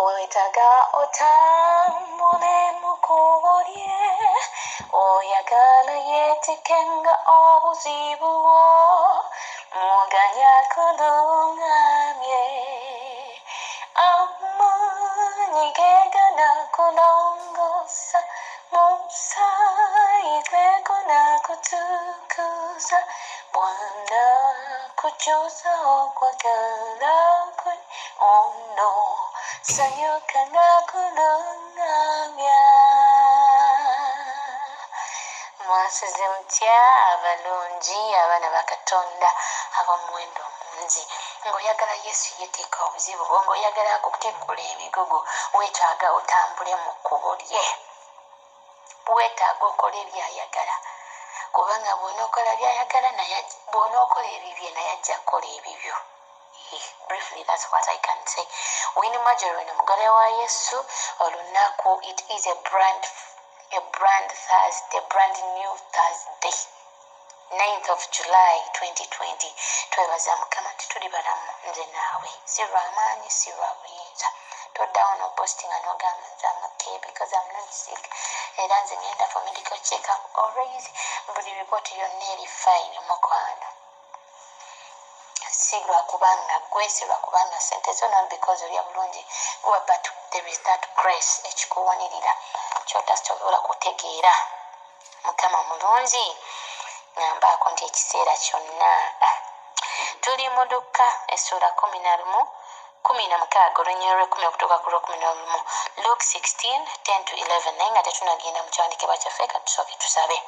Weetaaga otambule mu kkubo lye, oyagala yeetikenga obuzibu bwo, muganya akuluŋŋamye. Amaanyi ge ganakulongoosa, musaayi gwe gunakutukuza, bw'anaakukyusa okwagala kwe, ono sanyuka ng'akuluŋŋamya. Mwasuze mutya abalungi, abaana ba Katonda ab'omuwendo omungi? Ng'oyagala Yesu yeetikka obuzibu bwo, ng'oyagala akutikkula emigugu, weetaaga otambule mu kkubo lye, weetaaga okole by'ayagala, kubanga bw'onookola by'ayagala naye, bw'onookola ebibye naye ajja kukola ebibyo. Briefly, that's what I can say. Winnie Marjorie, omugole wa Yesu. Olunaku, it is a brand Thursday, brand new Thursday, 9th of July 2020. Twebaza Mukama nti tuli balamu nze naawe, si lwamaanyi, si lwa buyinza. Toddawo nopostinga nogamba nze am okay because I'm not sick, era nze ngenda for medical check up always, buli report yonna eri fine. Mukwano, si lwakubanga gwe, si lwakubanga sente zo, not because olya bulungi, but there is that grace ekikuwanirira kyotasobola kutegeera. Mukama mulungi, ŋŋambaako nti ekiseera kyonna. Ah, tuli mu Lukka essuula 11 16, olunyiriri lw'ekumi okutuuka ku lw'11, Luke 16 10 to 11. Naye nga tetunagenda mu kyawandikibwa kyaffe, katusooke tusabe.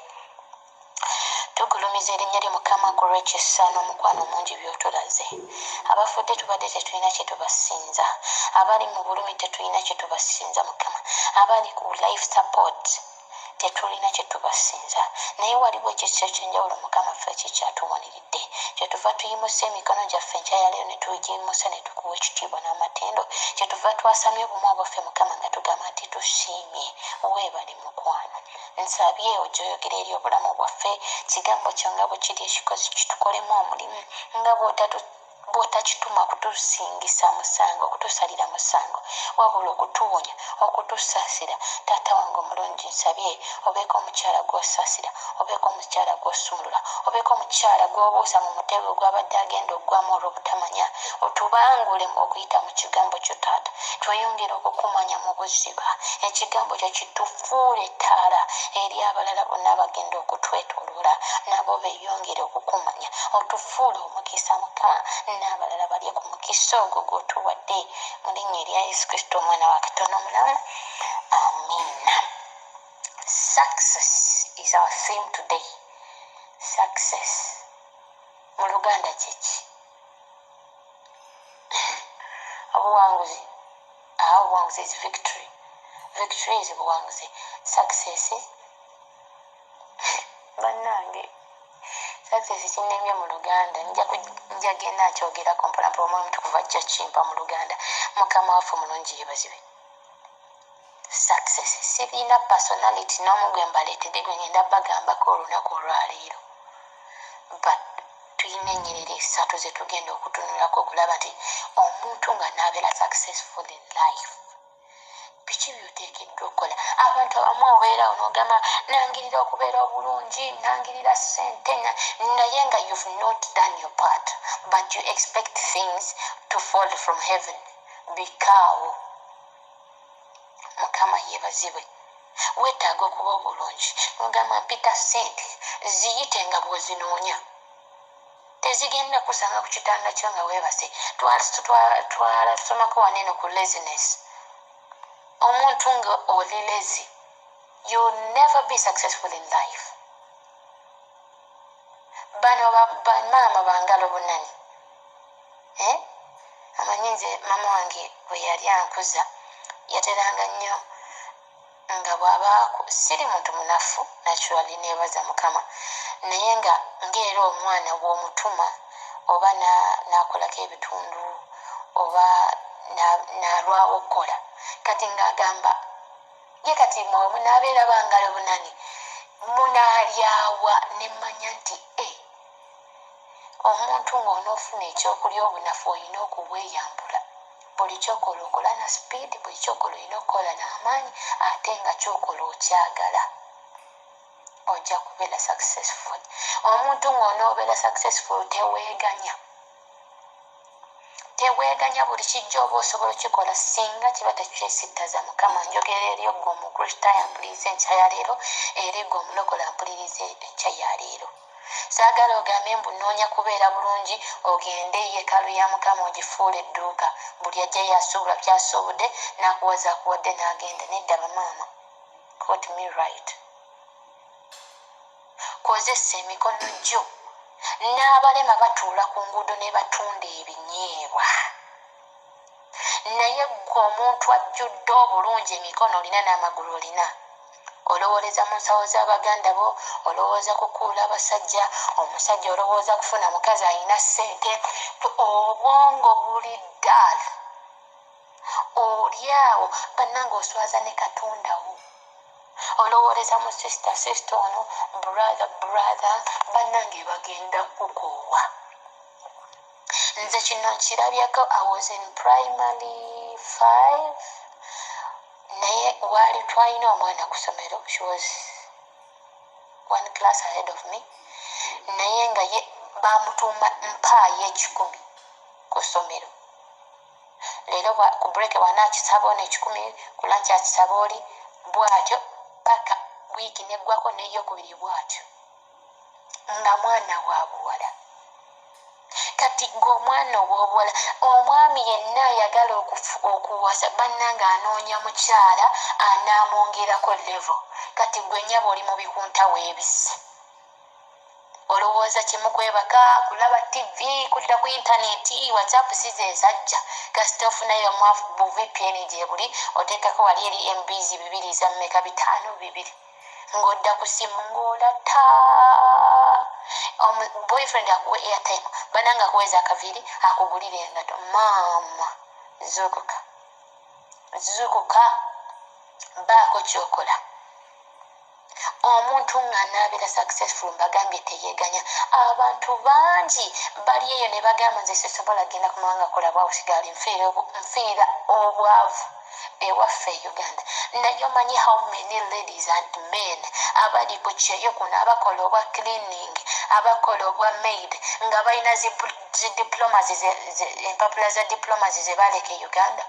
Tugulumiza erinnya lye, Mukama, ku lw'ekisa n'omukwano omungi by'otulaze. Abafudde tubadde tetulina kye tubasinza, abali mu bulumi tetulina kye tubasinza, Mukama, abali ku life support tetulina kye tubasinza, naye waliwo ekisa ekyenjawulo, Mukama, ffe kikyatuwaniridde. Kyetuva tuyimusa emikono gyaffe enkya ya leero ne tugiyimusa ne tukuwa ekitiibwa n'amatendo. Kyetuva twasamye obumwa bwaffe, Mukama, nga tugamba nti tusiimye, weebale. Mukwano, nsabye ojja oyogera eri obulamu bwaffe. Kigambo kyo nga bwe kiri ekikozi kitukolemu omulimu, nga bw'otatu bw'otakituma kutusingisa musango, kutusalira musango, wabula okutuwonya, okutusaasira. Taata wange omulungi, nsabye obeeko omukyala gw'osaasira, obeeko omukyala gw'osumulula, obeeko omukyala gw'obuusa mu mutego gw'abadde agenda oggwamu olw'obutamanya. Otubangule okuyita mu kigambo kyo, Taata, tweyongere okukumanya mu buziba. Ekigambo kyo kitufuula ettaala eri abalala bonna abagenda okutwetooloola, nabo beeyongere okukumanya. Otufuule omukisa, Mukama, n'abalala balye ku mukisa ogwo gw'otuwadde, mu linnya erya Yesu Kristo, omwana wa Katonda omulamu, amiina. Success is our theme today. Success mu Luganda kyeki? Obuwanguzi. Aha, obuwanguzi is victory. Victory is buwanguzi. Success, bannange, success kinnemye mu Luganda. Nja genda nkyogerako mpolampola, Omwoyo Mutukuvu ajja kimpa mu Luganda. Mukama waffe omulungi yebazibe. Success, sirina personality n'omu gwe mbaleetedde gwe ngenda bagambako olunaku olwaleero, but tulina ennyiriri esatu ze tugenda okutunulako okulaba nti omuntu nga n'abeera successful in life, biki byoteekeddwa okukola. Abantu abamu obeerawo n'ogamba, nangirira okubeera obulungi, nangirira ssente, naye nga you've not done your part, but you expect things to fall from heaven. Bikaawo. Mukama yeebazibwe. Weetaaga okuba obulungi, nogamba mpita ssente, ziyite nga bw'ozinoonya, tezigenda kusanga ku kitanda kyo nga weebase. Twalasomako wanene ku laziness. Omuntu nga oli lazy, you'll never be successful in life. Bano bamaama bangalo bunani, eh? Amanyi nze maama wange bwe yali ankuza, yateranga nnyo nga bw'aba, siri muntu munafu naturally, neebaza Mukama, naye nga ngaera omwana bw'omutuma oba n'akolako ebitundu oba n'alwawo okukola, kati ng'agamba ye kati munaabeera bangalo bunani, munaalyawa. Nemmanya nti e omuntu ng'onoofuna ekyokulya, obunafu olina okubweyambula. Buli kyokola okola na speed, buli kyokola olina okukola n'amaanyi, ate nga kyokola okyagala, ojja kubeera successful. Omuntu ng'onoobeera successful, teweeganya, teweeganya. Buli kijja oba osobola okikola singa kiba tekyesittaza Mukama. Njogera eri ogwe Omukristaayo ampuliriza enkya ya leero, eri gwe Omulokole ampuliriza enkya ya leero. Saagala ogambe mbu noonya kubeera bulungi, ogende yeekaalu ya Mukama ogifuula edduuka, buli ajja yasuubula byasuubudde n'akuwaza akuwadde n'agenda. Nedda bamaama, quote me right, kozesa emikono gyo. N'abalema batuula ku nguudo ne batunda ebinyeebwa, naye ggwe omuntu ajjudde obulungi, emikono olina n'amagulu olina, olowooleza mu nsawo z'abaganda bo, olowooza kukuula abasajja, omusajja, olowooza kufuna mukazi alina ssente. Obwongo buli ddaala, oli awo bannange oswaza ne Katondawo. Olowooleza mu sister, sister ono, brother, brother. Bannange, bagenda kukoowa. Nze kino nkirabyeko. I was in primary 5, naye waali twalina omwana ku ssomero. She was one class ahead of me, naye nga ye bamutuuma mpaayo 100 ku ssomero. Leero ku break bwana akisaba ono 100, ku lunch akisaba oli, bwatyo paka wiiki neggwako neyokubiri bwatyo, nga mwana wa buwala. Kati gwe omwana ow'obuwala, omwami yenna ayagala okuwasa, bannanga, anoonya mukyala anaamwongerako level. Kati gwe nyaba oli mu bikunta weebisi, olowooza kimu kwebaka, kulaba TV, kudda ku intaneti, WhatsApp size ezajja. Kasita ofunayo bu VPN gye buli, oteekako wali eri MBs 2 za mmeka, 5, 2, ng'odda ku simu ng'olata. Boyfriend akuwe airtime, bananga akuweza akaviiri, akugulira engato. Maama, zuukuka, zuukuka, baako kyokola. Omuntu ng'anaabeera successful, mbagambye, teyeganya. Abantu bangi bali eyo ne bagamba, nze sisobola genda ku mawanga kola bwavu, sigaali nfiira obwavu ewaffe e Uganda. Naye omanyi how many ladies and men abali ku kyeyo kuno, abakola obwa cleaning, abakola obwa maid, nga balina zi diplomas, empapula za diplomas ze baleka e Uganda?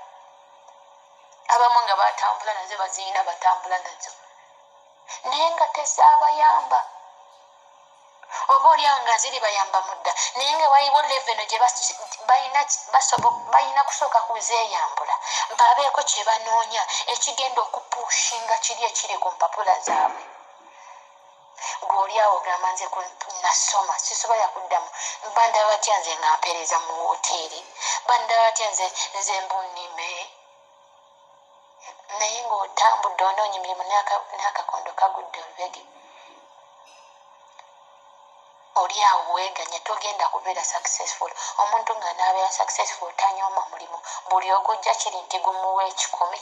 Abamu nga batambula nazo, bazirina, batambula nazo, naye nga tezaabayamba. Oba oliawo nga ziri bayamba mudda, naye nga waliwo level gye balina kusooka kuzeeyambula, babeeko kye banoonya ekigenda okupushinga kiri ekiri ku mpapula zaabwe. Gweoli awo ogamba, nze nasoma, sisobola kuddamu, bandaba batya nze nga mpeereza mu woteeri? Bandaba batya nze mbunime? Naye ng'otambudde onoonya emirimu n'akakondo kagudde olubege. Oli awo weeganya, togenda kubeera successful. Omuntu ng'anaabeera successful tanyooma mulimu. Buli ogujja kiri nti gumuwa 100,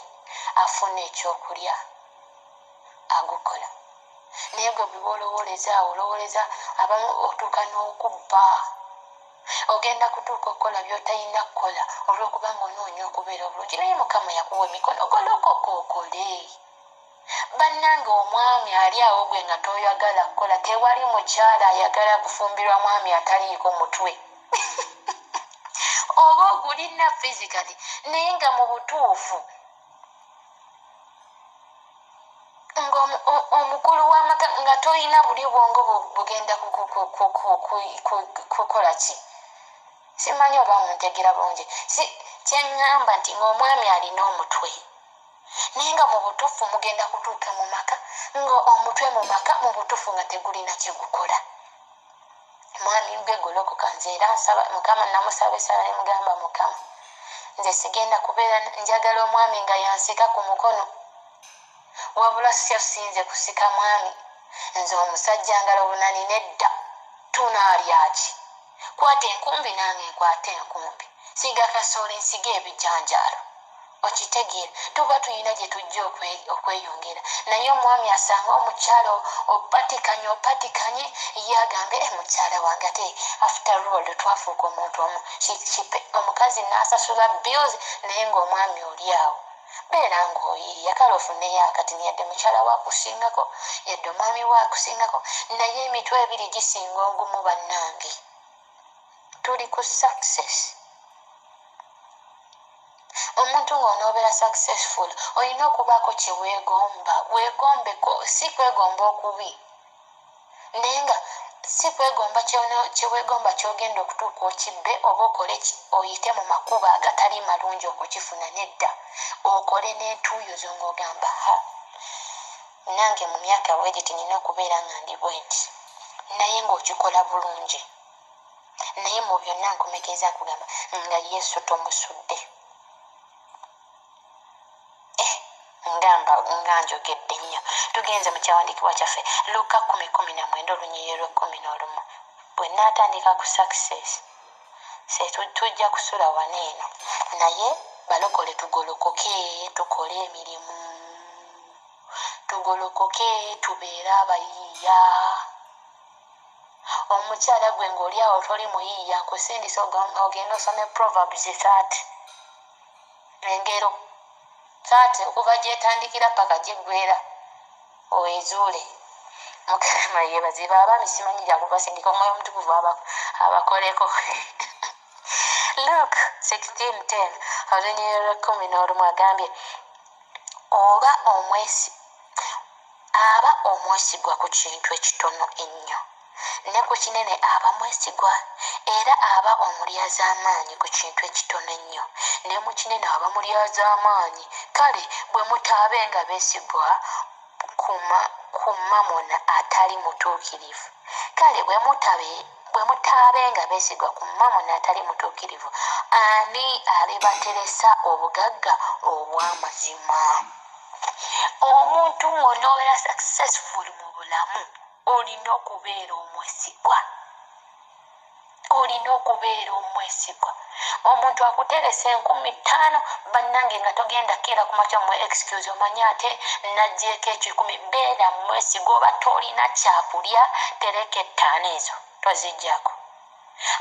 afuna ekyokulya, agukola. Naye gwe bwe olowooleza awo, olowooleza abamu, otuuka n'okubba, ogenda kutuuka okukola by'otalina kukola olw'okubanga onoonya okubeera obulungi. Naye Mukama yakuwa emikono, golokoka okole. Bannange, omwami ali awo gwe nga toyagala kukola, tewali mukyala ayagala kufumbirwa mwami ataliiko mutwe. Oba ogulina physically, naye nga mu butuufu ng'omukulu w'amaka nga tolina buli bwongo bugenda kukola ki. Simanyi oba muntegera bulungi. Kyeŋŋamba nti ng'omwami alina omutwe, naye nga mu butuufu mugenda kutuuka mu maka nga omutwe mu maka mu butuufu nga tegulina kyegukola. Mwami gwe golokoka. Nze era nsaba Mukama, namusaba esala nemugamba, Mukama, nze sigenda kubeera, njagala omwami nga yansika ku mukono, wabula syo sinze kusika mwami. Nze omusajja ngalo bunani nedda. Tunaalyaki? Kwata enkumbi, nange nkwata enkumbi, siga kasooli, nsiga ebijanjaalo. Okitegeera, tuba tulina gye tujja okweyongera. Naye omwami asanga omukyala opatikanye opatikanye, ye agambe, "Eh, mukyala wange, ate after all twafuuka omuntu omu." Omukazi n'asasula bills, naye ng'omwami oli awo. Beera ng'oyiiya, kale ofuneyo akati, yadde mukyala wakusingako, yadde omwami wakusingako, naye emitwe ebiri gisinga ogumu. Bannange, tuli ku success. Omuntu ng'onoobeera successful, olina okubaako kye weegomba. Weegombeko, si kwegomba okubi, naye nga si kwegomba kyeweegomba kyogenda okutuuka okibbe oba okole oyite mu makubo agatali malungi okukifuna. Nedda, okole n'entuuyo zo ng'ogamba, "Ha, nange mu myaka bwegiti nina okubeera nga ndi bwe nti," naye ng'okikola bulungi. Naye mu byonna nkomekereza nkugamba nga Yesu tomusudde. Eh, ngamba nga njogedde nnyo. Tugenze mu kyawandiikibwa kyaffe, Luka 10:19, olunyiriri lw'e-11. Bwe naatandika ku success, se tujja kusula wano eno. Naye balokole, tugolokoke, tukole emirimu, tugolokoke, tubeere abayiiya. Omukyala gwe ng'oli awo toli muyiiya, nkusindisa ogende osome Proverbs 30, engero 30, okuva gyetandikira paka gyeggwera, oezuule. Mukama yebaziba. Abaami simanyi gyakubasindika, Omwoyo Omutukuvu abakoleko. Luke 16:10, olunyiriri lw'e-11, agambye, "Oba omwesi aba omwesigwa ku kintu ekitono ennyo, ne ku kinene aba mwesigwa, era aba omulyazaamaanyi ku kintu ekitono ennyo, ne mu kinene aba mulyazaamaanyi. Kale bwe mutaabenga beesigwa ku mamona atali mutuukirivu, kale bwe mutaabenga beesigwa ku mamona atali mutuukirivu, ani alibateresa obugagga obw'amazima?" Omuntu ng'onoobeera successful mu bulamu, olina okubeera omwesigwa, olina okubeera omwesigwa. Omuntu akuteresa 5,000, bannange, nga togenda keera kumakya mu excuse, omanyi ate najjeeko 100. Beera mwesigwa. Oba tolina kyakulya, tereka 5 ezo, tozijjako.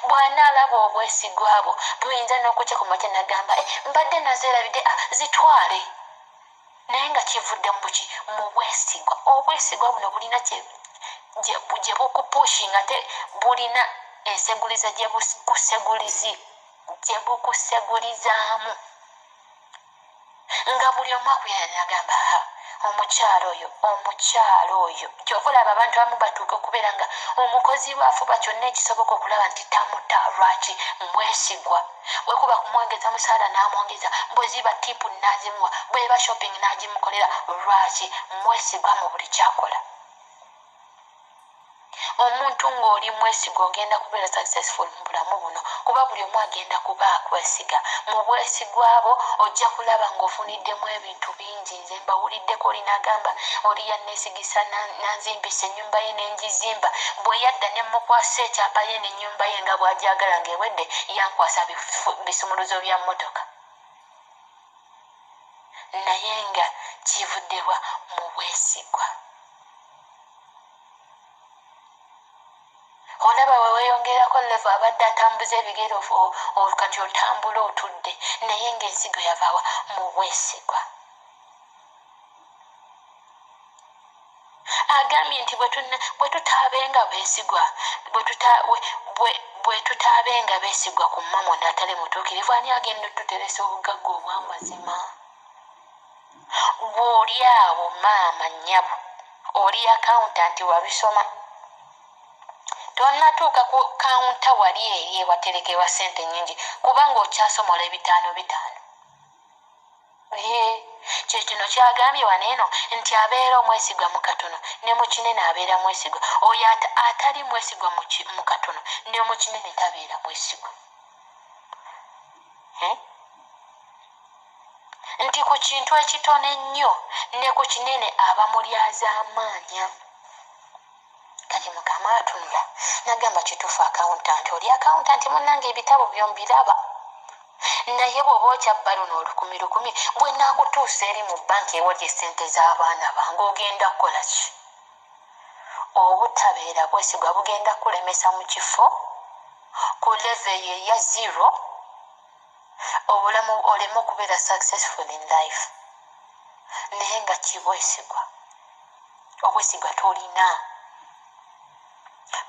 Bw'anaalaba obwesigwa bwo, buyinza n'okukya ku makya nagamba, "Eh, mbadde nazeerabidde, ah, zitwale." Naye nga kivudde mu buki? Mu bwesigwa. Obwesigwa buno bulina gye bukupushinga, ate bulina enseguliza gye bukusegulizaamu, nga buli omu akuyana nagamba, "Ha, omukyalo oyo, omukyalo oyo." Kyova olaba abantu abamu batuuka okubeera nga omukozi bwafuba kyonna ekisoboka okulaba nti tamuta. Lwaki? Mwesigwa. Wekuba kumwongeza musaala, n'amwongeza, bwe ziba tip n'azimuwa, bweba shopping n'agimukolera. Lwaki? Mwesigwa mu buli kyakola. Omuntu ng'oli mwesigwa, ogenda kubeera successful mu bulamu buno, kuba buli omu agenda kuba akwesiga. Mu bwesigwa bwo ojja kulaba ng'ofuniddemu ebintu bingi. Nze mbawuliddeko oli n'agamba, "Oli yanneesigisa, nanzimbisa ennyumba ye, nenjizimba. Bwe yadda ne mukwasa ekyapa ye n'ennyumba ye nga bw'agyagala, ng'ewedde, yankwasa bisumuluzo bya mmotoka." Naye nga kivuddebwa mu bwesigwa. Olaba we weeyongerako level, abadde atambuza ebigere, kati otambula otudde, naye ng'ensigo yavaawa? Mu bwesigwa. Agambye nti bwe tutaabenga beesigwa, bwe tutaabenga beesigwa ku mamona atali mutuukirivu, ani agenda otuteresa obugagga obw'amazima? Bw'oli awo, maama, nnyabo, oli accountant, wabisoma, tonnatuuka ku counter wali eri ewaterekebwa ssente nnyingi, kubanga okyasomola ebitaano bitaano. Kyekino kyagambye wano eno nti abeera omwesigwa mu katono, ne mu kinene abeera mwesigwa. Oyo atali mwesigwa mu katono, ne mu kinene tabeera mwesigwa. Nti ku kintu ekitono ennyo ne ku kinene aba mulyazaamaanya. Kati Mukama atunula nagamba, "Kituufu, accountant, oli accountant munnange, ebitabo byombiraba, Naye bw'oba okyabba luno olukumi lukumi, bwe naakutuusa eri mu banka ewali essente z'abaana bange, ogenda kukola ki? Obutabeera bwesigwa bugenda kulemesa mu kifo ku level eya zero, obulamu oleme okubeera successful in life. Naye nga kibwesigwa, obwesigwa tolina.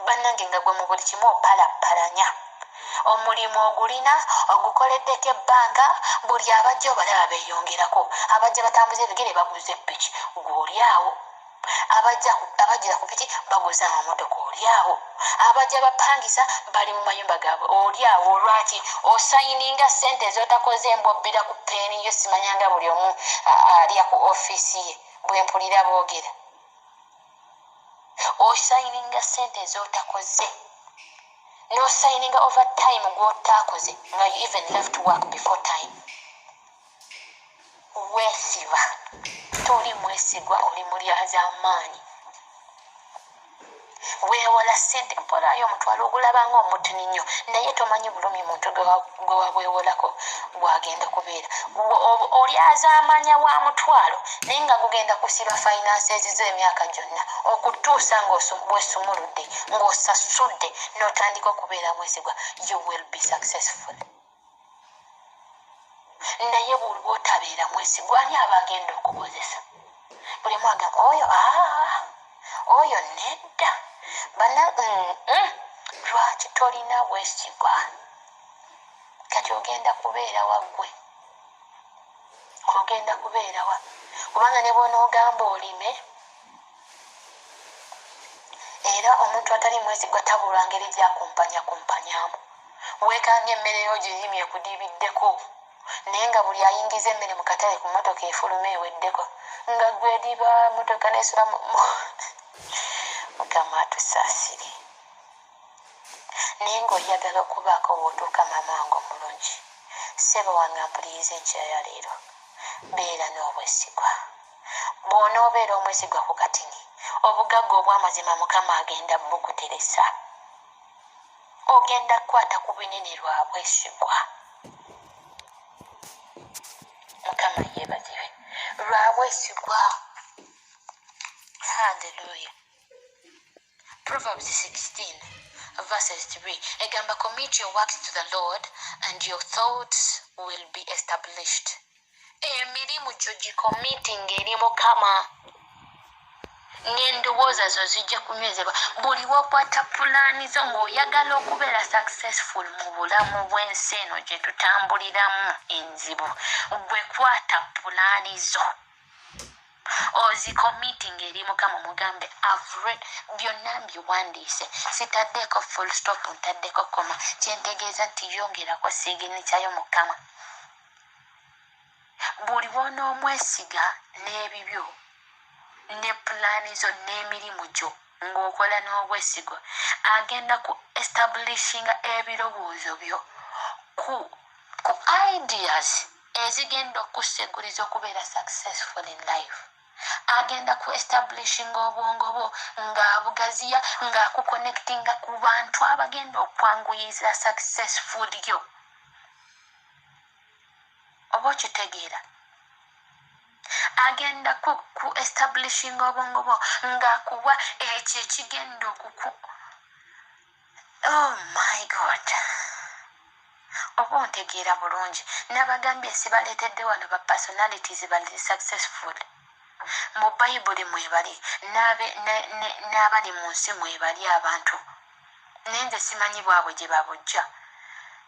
Bannange, nga gwe mu buli kimu opalapalanya. Omulimu ogulina, ogukoleddeko ebbanga, buli abajja obalaba beeyongerako, abajja batambuza ebigere baguze epiki, gwe awo. Abajjira ku piki baguze amamotoka, oli awo. Abajja bapangisa bali mu mayumba gaabwe, oli awo. Olwaki osayininga sente ezotakoze, embobbira ku peeni yo? Simanyanga buli omu alya ku ofiisi ye. Bwe mpulira boogera, osayininga sente ezotakoze, nosayininga overtime gwotaakoze, nga you even left work before time. Weesiba, toli mwesigwa, oli mulyazaamaanyi. Weewola ssente mpolayo omutwalo, ogulaba nga omutini nnyo, naye tomanyi bulumi muntu gwe wabwewolako gwagenda kubeera. Olyazaamanya wa mutwalo, naye nga gugenda kusiba finances zo emyaka gyonna, okutuusa ng'wesumuludde, ng'osasudde, n'otandika okubeera mwesigwa. You will be successful. Naye buli bwotabeera mwesigwa, ani aba agenda okukozesa? Buli mwagamba oyo, aa, oyo nedda bana. Lwaki tolina bwesigwa? Kati ogenda kubeera waggwe, ogenda kubeerawa? Kubanga ne bwonoogamba olime, era omuntu atali mwesigwa tabulwa ngeri gyakumpanya kumpanyamu. Weekanga emmere yo girimye ekudibiddeko, naye nga buli ayingiza emmere mu katale ku mmotoka efuluma eweddeko, nga gwediba motoka nesula. Mukama atusaasire. Naye ng'oyagala okubaako wootuuka, maama wange omulungi, ssebo wange ampuliriza enkya ya leero, beera n'obwesigwa. Bw'onoobeera omwesigwa ku katini, obugagga obw'amazima Mukama agenda bukuteresa. Ogenda kukwata ku binene lwa bwesigwa. Mukama yeebazibwe lwa bwesigwa. Halleluya. Proverbs 16 verses 3 egamba, "Commit your works to the Lord and your thoughts will be established." Emirimu gyo gicommitting eri Mukama, n'endowooza zo zijja kunywezebwa. Buli wokwata pulaani zo ng'oyagala okubeera successful mu bulamu bw'ensi eno gye tutambuliramu enzibu, gwe kwata pulaani zo ozicommitting eri Mukama. Mugambe, "Byonna mbiwandiise, sitaddeeko full stop, ntaddeko comma." Kyentegeeza nti yongerako signature yo. Mukama buli bwonoomwesiga n'ebibyo ne pulaani zo n'emirimu gyo, ng'okola n'obwesigwa, agenda ku establishinga ebirowoozo byo ku ideas ezigenda okuseguriza okubeera successful in life. Agenda ku establishinga obwongo bwo ng'abugaziya, ng'akuconnectinga ku bantu abagenda okwanguyiza successful yo. Oba okitegeera? Agenda ku establishinga obwongo bwo ng'akuwa ekyo ekigenda okuku, oh my God, oba ontegeera bulungi? Nabagambye sibaleetedde wano ba personalities bali successful. Mu Bayibuli mwebali, n'abali mu nsi mwebali abantu, naye nze simanyi bwabwe gye babujja.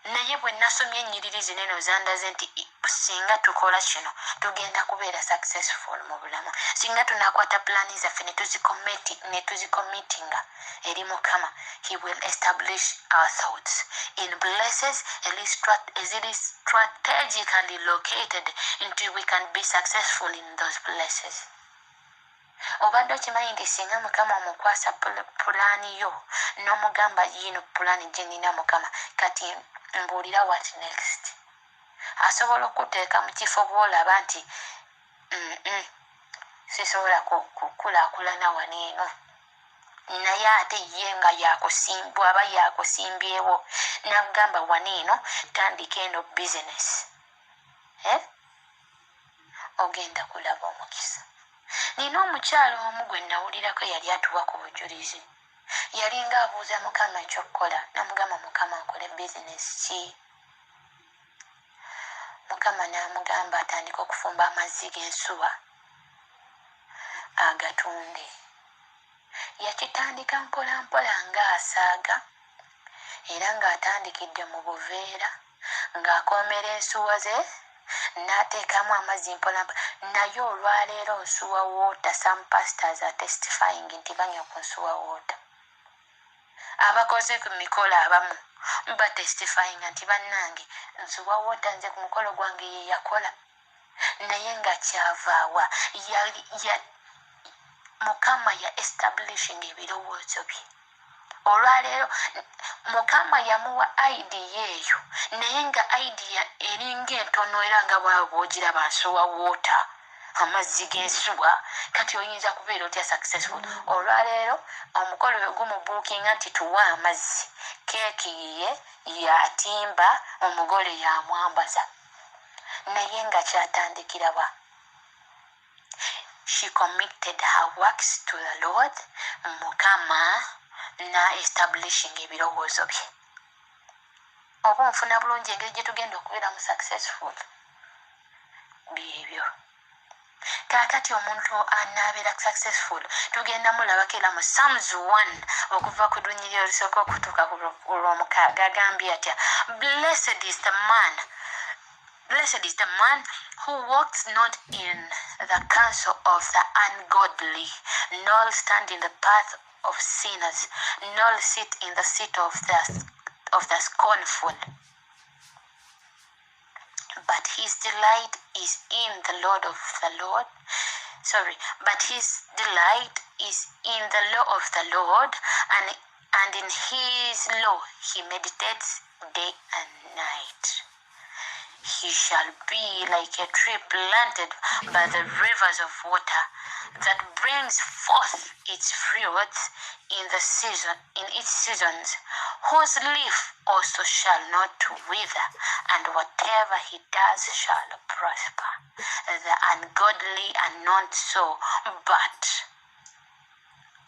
Naye bwe nasomye ennyiriri zino eno, zandaze nti singa tukola kino tugenda kubeera successful mu bulamu. Singa tunakwata pulaani zaffe ne tuzicommittinga eri Mukama, he will establish our thoughts in places eziri strategically located nti we can be successful in those places. Obadde okimanyi nti singa Mukama omukwasa pulaani yo n'omugamba, "Yiino pulaani gye nina, Mukama, kati mbuulira what next," asobola okuteeka mu kifo bw'olaba nti sisobola kukulaakulana wano eno. Naye ate ye nga bw'aba yakusimbyewo n'akugamba wano eno tandika eno bizinesi, eh? Ogenda kulaba omukisa. Nina omukyala omu gwe nawulirako yali atuwa ku bujulizi. Yalinga abuuza Mukama ekyokukola, n'amugamba, Mukama, nkole bizinesi ki? Mukama n'amugamba atandike okufumba amazzi g'ensuwa agatunde. Yakitandika mpola mpola ng'asaaga, era ng'atandikidde mu buveera, ng'akoomera ensuwa ze n'ateekamu amazzi mpola mpola. Naye olwaleero Nsuwa Water, some pastors are testifying nti banywa ku Nsuwa Water. Abakoze ku mikolo abamu batestifyinga nti bannange, Nsuwa Water nze ku mukolo gwange ye yakola. Naye nga kyavaawa? Ya Mukama ya establishing ebirowoozo bye. Olwaleero Mukama yamuwa idea eyo, naye nga idea eringa entono, era nga bwaba bwogiraba, Nsuwa Water, amazzi g'ensuwa. Kati oyinza kubeera otya successful? Olwaleero omukolo bwe gumubuukinga nti tuwa amazzi, keeki yiye yatimba, omugole yamwambaza. Naye nga kyatandikirawa? She committed her works to the Lord. Mukama na establishing ebirowoozo bye. Oba onfuna bulungi engeri gye tugenda okubeeramu successful? Byebyo. Kaakati omuntu anaabeera successful tugenda mulabako era mu Psalms 1, okuva ku lunyiri olusooka okutuuka ku lwomukaaga. Agambye atya? Blessed is the man, blessed is the man who walks not in the counsel of the ungodly, nor stand in the path of sinners, nor sit in the seat of the scornful. But his delight is in the Lord of the Lord. Sorry, but his delight is in the law of the Lord, and in his law he meditates day and night. He shall be like a tree planted by the rivers of water, that brings forth its fruit in its seasons, whose leaf also shall not wither, and whatever he does shall prosper. The ungodly are not so, but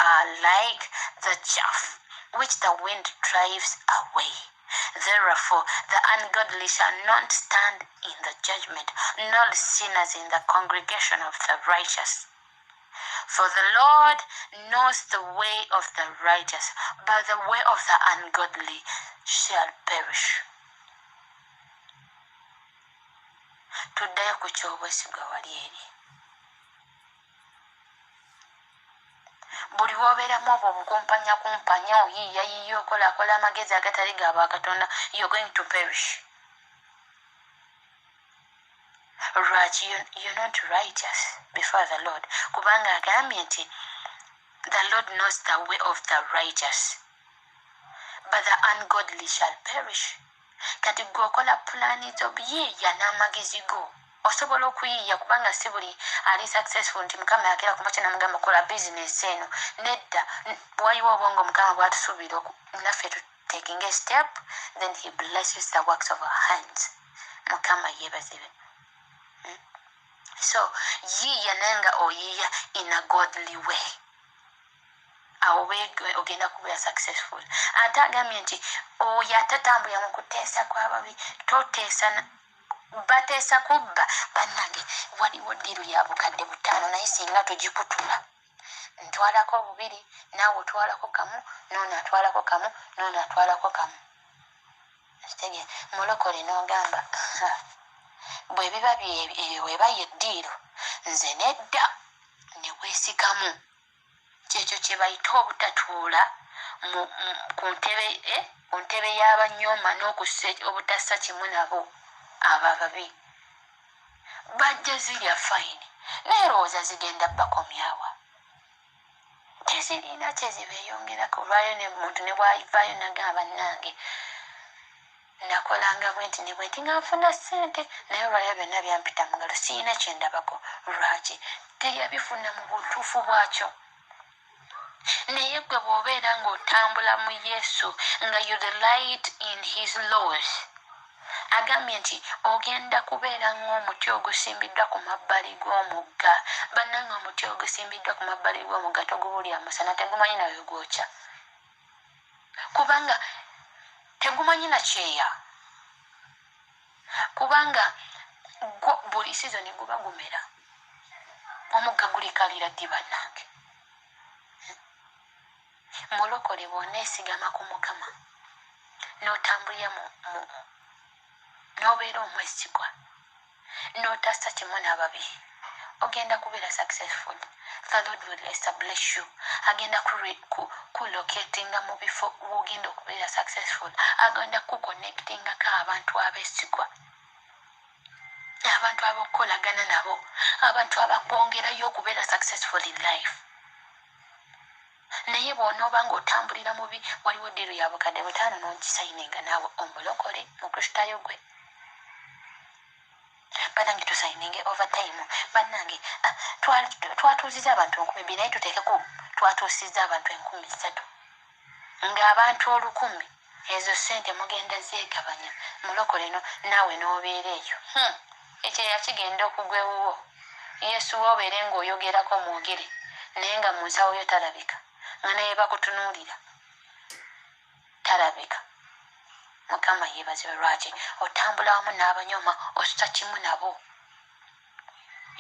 are like the chaff which the wind drives away. Therefore, the ungodly shall not stand in the judgment, nor sinners in the congregation of the righteous. For the Lord knows the way of the righteous, but the way of the ungodly shall perish. Tuddayo ku ky'obwesigwa wali eri. Buli lw'obeeramu obwo obukumpanya kumpanya, oyiiya yiiya, okolakola amagezi agatali ga bwakatonda, you're going to perish. Lwaki? You're not righteous before the Lord, kubanga agambye nti the Lord knows the way of the righteous, but the ungodly shall perish. Kati gwe okola pulaani zo, biyiiya n'amagezi go. Osobola okuyiiya, kubanga si buli ali successful nti Mukama yakera kumakya namugamba kola bizinesi eno. Nedda, waliwo obwongo Mukama bwatusuubira naffe taking a step, then he blesses the works of our hands. Mukama yeebazibwe. So yiiya, naye nga oyiiya in a godly way. Awo ogenda kubeera successful. Ate agambye nti oyo atatambulira mu kuteesa kw'ababi. Toteesa, bateesa kubba. Bannange, waliwo deal ya 5,000, naye singa tugikutula, ntwalako bubiri, naawe otwalako kamu, noono atwalako kamu, noono atwalako kamu. Kitege mulokole n'ogamba, bwe biba ebyo, weba ye deal, nze nedda, ne weesikamu. Kyekyo kye bayita obutatuula ku ntebe y'abanyooma n'okussa obutassa kimu nabo. Abo ababi bajja zirya fine, naye lowooza zigenda bakomyawa? Tezirina kyezibeeyongerako. Olwayo ne muntu ne bwavaayo nagamba, nange nakolanga bwenti ne bwenti nga nfuna ssente, naye olwaliro byonna byampita mu ngalo, siyina kyendabako. Lwaki? Teyabifuna mu butuufu bwakyo. Naye gwe bw'obeera ng'otambula mu Yesu, nga you delight in his laws, agambye nti ogenda kubeera ng'omuti ogusimbiddwa ku mabbali g'omugga. Bannange, omuti ogusimbiddwa ku mabbali g'omugga togubulya musana, tegumanyi nawe gwokya, kubanga tegumanyi na kyeya, kubanga gwo buli sizoni guba gumera. Omugga gulikalira ddi, bannange? Mulokole, bw'oneesigama ku Mukama n'otambulira n'obeera omwesigwa, n'otassa kimu n'ababi, ogenda kubeera successful. The Lord will establish you. Agenda kulocatinga mu bifo wogenda okubeera successful. Agenda kuconnectingako abantu abeesigwa, abantu abakukolagana nabo, abantu abakwongerayo okubeera successful in life. Naye bw'onooba ng'otambulira mubi, waliwo deal ya 5,000 n'ogisayininga naawe omulokole Mukristaayo gwe. Bannange, tusayininge overtime. Bannange, ah, twatuuziza abantu 2000, naye tuteekeko twatuusiza abantu 3000, ng'abantu 1000 ezo sente mugenda zeegabanya. Mulokole no naawe n'obeera eyo, Ekyeya kigenda okugwa ewuwo. Yesu woobeere ng'oyogerako mwogere, naye nga mu nsawo yo talabika, nga naye bakutunuulira talabika. Mukama yeebazibwe. Lwaki otambula wamu n'abanyoma, osuta kimu nabo?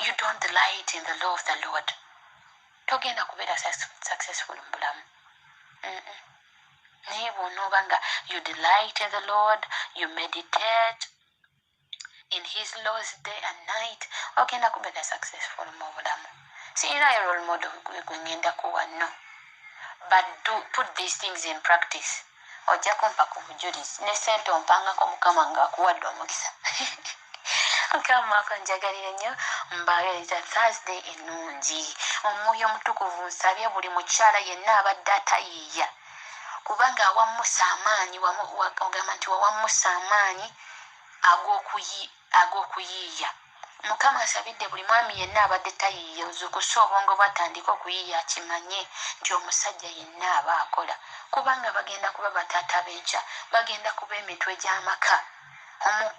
You don't delight in the law of the Lord, togenda kubeera successful mu bulamu. Naye bw'onooba nga you delight in the Lord, you meditate in his laws day and night, ogenda kubeera successful mu bulamu. Sirinayo role model gwe ngenda kuwa, no, but do put these things in practice. Ojja kumpa ku bujulizi ne sente ompangako. Mukama ng'akuwadde omukisa. Mukama akanjagalire nnyo. Mbaagaliza Thursday ennungi. Omwoyo Omutukuvu, nsabye buli mukyala yenna abadde atayiiya, kubanga awa Musa amaanyi, ogamba nti wawa Musa amaanyi ag'okuyiiya. Mukama asabidde buli mwami yenna abadde tayiiya, ozuukuse obwongo bwatandika okuyiiya, akimanye nti omusajja yenna aba akola, kubanga bagenda kuba bataata b'enkya, bagenda kuba emitwe gy'amaka.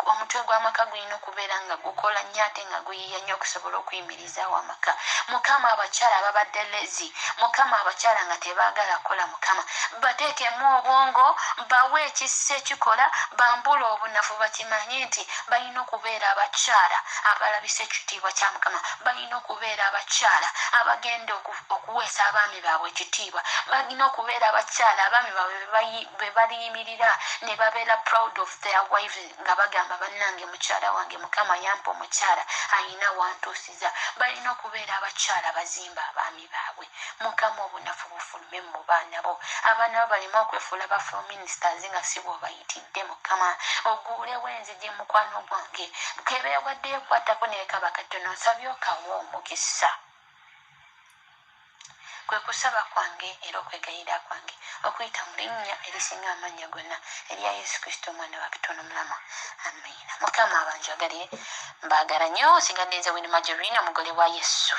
Omutwe gw'amaka gulina okubeera nga gukola nnyo ate nga guyiiya nnyo okusobola okuyimirizaawo amaka. Mukama, abakyala ababadde lazy, Mukama, abakyala nga tebaagala kukola, Mukama, bateekemu obwongo, bawe ekisa ekikola, bambula obunafu, bakimanye nti balina okubeera abakyala abalabisa ekitiibwa kya Mukama, balina okubeera abakyala abagenda okuweesa abaami baabwe ekitiibwa, balina okubeera abakyala abaami baabwe be baliyimirira ne babeera proud of their wives, nga bagamba, "Bannange, mukyala wange, Mukama yampa omukyala ayina wantuusiza." Balina okubeera abakyala bazimba abaami baabwe. Mukama, obunafu bufulume mu baana bo. Abaana bo baleme okwefuula ba ministers nga si bw'obayitidde. Mukama, oguulewo enzigi. Mukwano gwange kebeewaddeyo kwatako naye kaba katono, nsabye okawa omukisa. Kwe kusaba kwange era okwegayirira kwange okuyita mu linnya erisinga amannya gonna, erya Yesu Kristo, omwana wa Katonda omulamu. Amiina. Mukama abanjagalire. Mbaagala nnyo. Sigadde nze Wini Majorina, omugole wa Yesu.